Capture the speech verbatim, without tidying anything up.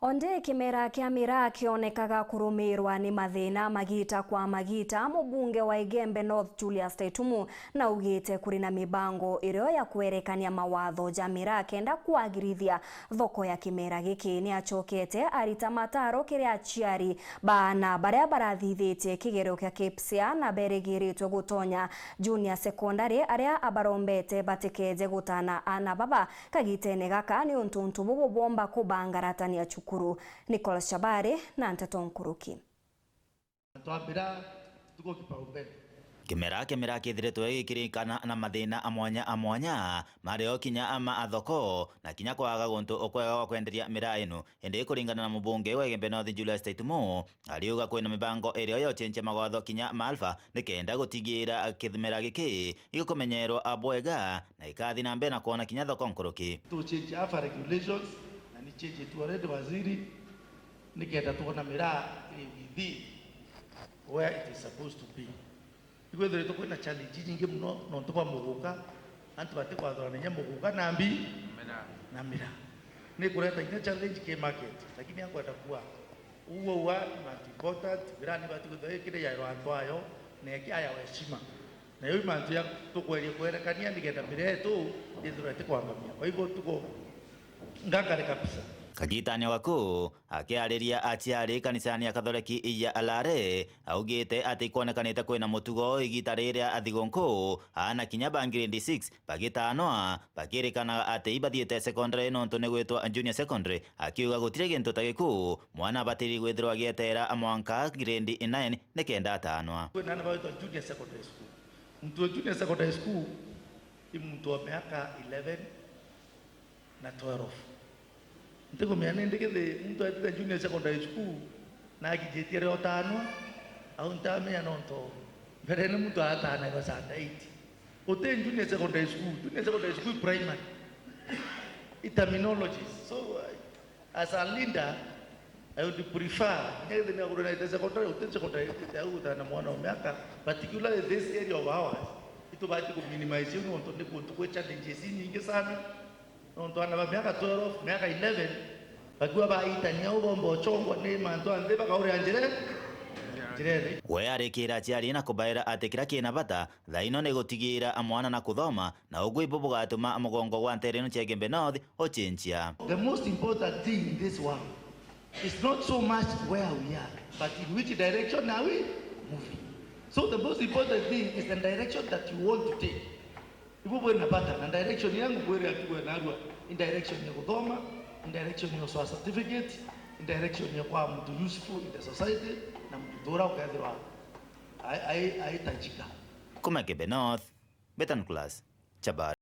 Onde kimera kia miraa kionekaga kurumirwa ni mathina magita kwa magita, mubunge wa Igembe North Julius Taitumu naugite kuri na mibango irio ya kwerekania mawatho ja miraa kenda kwagirithia thoko ya kimera giki. Ni acokete arita mataro kiri aciari baana baria barathithitie kigerio kia KPSEA na berigiritwe gutonya junior secondary, aria abarombete batikeje gutana aana baba kagitene gaka, ni untu untu bubu bwomba kubangaratania cukuru. Nicholas Chabari na nteto nkuruki. Twambira tuko kipaumbele. Kimera kia miraa kithiritwe gikirikana na mathina a mwanya a mwanya, mario kinya ama a thoko, na kinya kwaga guntu ukwega gwa kwenderia miraa ino. Indi kuringana na mubunge wa Igembe North Julius Taitumu, ariuga kwina mibango irio ya ucenjia mawatho kinya ma alpha, nikenda gutigira kimera giki gikumenyerwa bwega na ikathi na mbere na kwona kinya thoko nkuruki. To change alpha regulations, na ni change tu already waziri, nikenda twona miraa iri within where it is supposed to be. Ikwithiritwe kwina challenge nyingi muno nontu bwa muguka, antu batikwathurania muguka na mbi na miraa. Ni kureta inya challenge ki market, lakini ankwenda kuwa uguo uwa ni mantu important, miraa ni bati kwithirwa ikiri yairwa antu ayo na ikiayawa heshima. Nayo i mantu ya tukweria kwerekania nikenda miraa yetu ithirwe itikwambamia. Kwa hivyo tuko ngangari kabisa. Kagitani waku akiariria aciari kanisani ya Kathoreki ya Alare, augite ati ikwonekanite kwina mutugo igita riria thigukuu, aana kinya ba grade six bagitanwa, bakirikanaga ati ibathiite secondary nontu ni gwitwa junior secondary, akiuga gutiri gintu ta giku, mwana abatiri gwithirwa agieteera mwanka grade nine nikenda atanwa. Kwina aana bagwitwa junior secondary school. Muntu wa junior secondary school i muntu wa miaka eleven na twelve. Ntikumenya nindi kithi muntu aitite junior secondary school na akijitie rio tanwa, au ntamenya nontu mbere ni muntu atanagwa Sunday eight. Uti junior secondary school, junior secondary school primary. I terminologies. So, uh, as a leader, I would prefer, kinya kithi ni aguru na ite secondary, uti secondary itite au utana mwana wa miaka, particularly this area of ours, itubati ku minimize nontu ni kuntu kwi challenges inyingi sana. Nontu aana ba miaka twelve, miaka eleven, bakiwa baitania au bomba uchongwa ni mantu a nthi bakauria njire, njirene. We arikira aciari na kubaira ati kira kina bata thaino ni gutigira mwana na kuthoma, na ugwi bu bugatuma mugongo gwa ntere ino cia Igembe North ucenjia. The most important thing in this world is not so much where we are, but in which direction are we moving. So the most important thing is the direction that you want to take. Ibu bwina bata na direction yangu kwiri atigwe narua, in direction ya guthoma, in direction ya usoa certificate, in direction ya kwa muntu useful in the society, na muntu tura ukethirwa ai-, ai-, aitajika. Kuma Igembe North, Betan Class, Chabari.